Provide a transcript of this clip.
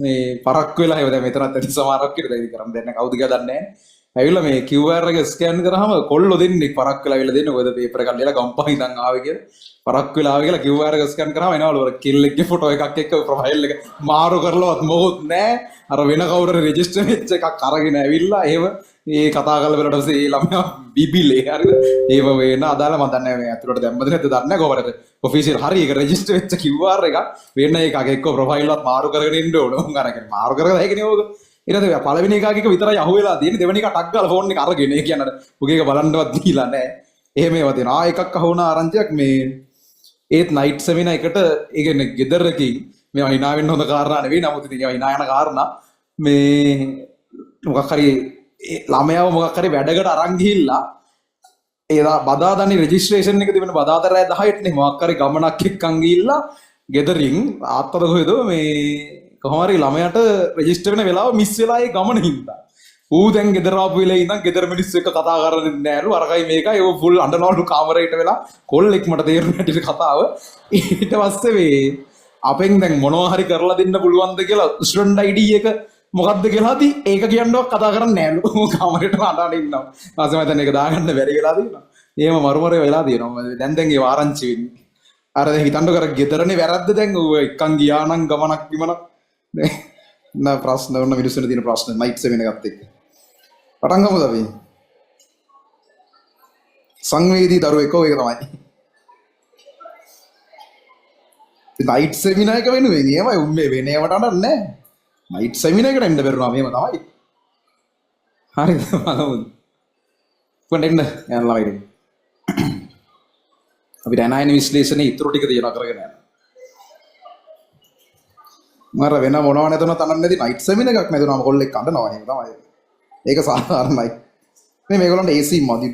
මේ පරක්කු වෙලා එහෙම දැන් මෙතනත් ඇති සමහරක් කියලා දැන් ඉතින් කරන්න දෙයක් නැහැ කවුද කියලා දන්නේ නැහැ. ඇවිල්ලා මේ QR එක ස්කෑන් කරාම කොල්ලෝ දෙන්නෙක් පරක්කු වෙලා ඇවිල්ලා දෙන්නේ කොහෙද පේපර් එකක් ලියලා ගම්පහ ඉඳන් ආවේ කියලා. පරක්කු වෙලා ආවේ කියලා QR එක ස්කෑන් කරාම එනවලු අර කෙල්ලෙක්ගේ ෆොටෝ එකක් එක්ක ප්‍රොෆයිල් එක මාරු කරලවත් මොකුත් නැහැ. අර වෙන කවුරු හරි රෙජිස්ටර් වෙච්ච එකක් අරගෙන ඇවිල්ලා එහෙම ඒ කතා කරලා බලලා පස්සේ ඒ ළමයා බිබිලේ හරිද? ඒව වෙන අදාළ මම දන්නේ නැහැ මේ ඇතුළට දැම්මද නැද්ද දන්නේ නැහැ කොහොමද ඔෆිෂියල් හරි ඒක රෙජිස්ටර් වෙච්ච QR එකක් වෙන එකක් එක්ක ප්‍රොෆයිල් එකත් මාරු කරගෙන ඉන්න ඕන. උන් අර කියන්නේ මාරු කරගෙන ඒකනේ ඕක. ඊට පස්සේ පළවෙනි එකාගේ එක විතරයි අහුවෙලා තියෙන්නේ දෙවෙනි එක ටක් ගාලා ෆෝන් එක අරගෙන ඒ කියන්නේ අර උගේ එක බලන්නවත් දීලා නැහැ. එහෙම ඒවා තියෙනවා. ආ එකක් අහුවුණා ආරංචියක් මේ ඒත් නයිට් සෙමිනා එකට ඒ කියන්නේ ගෙදරකින් මේවා hina වෙන්න හොඳ කාරණා නෙවෙයි නමුත් ඉතින් ඒවා hina යන කාරණා මේ මොකක් හරි ළමයාව මොකක් හරි වැඩකට අරන් ගිහිල්ලා ඒ බදාදානේ රෙජිස්ට්‍රේෂන් එක තිබෙන බදාදා රෑ 10ට නේ මොකක් හරි ගමනක් එක්කන් ගිහිල්ලා ගෙදරින් ආත්තද කොහෙද මේ කොහොම හරි ළමයාට රෙජිස්ටර් වෙන වෙලාව මිස් වෙලා ඒ ගමන හින්දා ඌ දැන් ගෙදර ආපු වෙලේ ඉඳන් ගෙදර මිනිස්සු එක්ක කතා කරන්නේ නෑලු අරකයි මේකයි ඌ ෆුල් අඬනවලු කාමරේට වෙලා කොල්ලෙක් මට තේරුනේ නැටිට කතාව. ඊට පස්සේ මේ අපෙන් දැන් මොනවා හරි කරලා දෙන්න පුළුවන්ද කියලා ස්ටුඩන්ට් ID එක මොකද්ද කියලා හරි ඒක කියන්නවත් කතා කරන්නේ නෑලු. ඌ කාමරේටම අඬන ඉන්නවා. ඊපස්සේ මම දැන් ඒක දාගන්න බැරි වෙලා තියෙනවා. එහෙම මරු මරු වෙලා තියෙනවා. දැන් දැන් ඒ ආරංචි වෙන්නේ. අර දැන් හිතන්නකෝ අර ගෙදරනේ වැරද්ද දැන් ඌ එක්කන් ගියා නම් ගමනක් විමනක් දැන් නා ප්‍රශ්න ඔන්න මිනිස්සුන්ට තියෙන ප්‍රශ්න නයිට් සෙමින එකත් එක්ක. පටන් ගමුද අපි? සංවේදී දරුවෙක් ඔව් ඒක තමයි. ඉතින් නයිට් සෙමිනා එක වෙනුවෙන් එහෙමයි උන් මේ වෙන ඒවට අඬන්නේ නෑ. නයිට් සෙමිනා එකට එන්න බැරුණා මෙහෙම තමයි. හරිද බලමු. කොහොමද එන්න යන්න ළමයි ටික. අපිට ඇනයන විශ්ලේෂණයේ ඉතුරු ටික තියෙනවා කරගෙන යන්න. මර වෙන මොනව නැතුණත් අඬන්නේ නැති නයිට් සෙමිනා එකක් නැතුණාම කොල්ලෙක් අඬනවා එහෙම තමයි. ඒක සාධාරණයි. මේ මේගොල්ලන්ට AC මදි.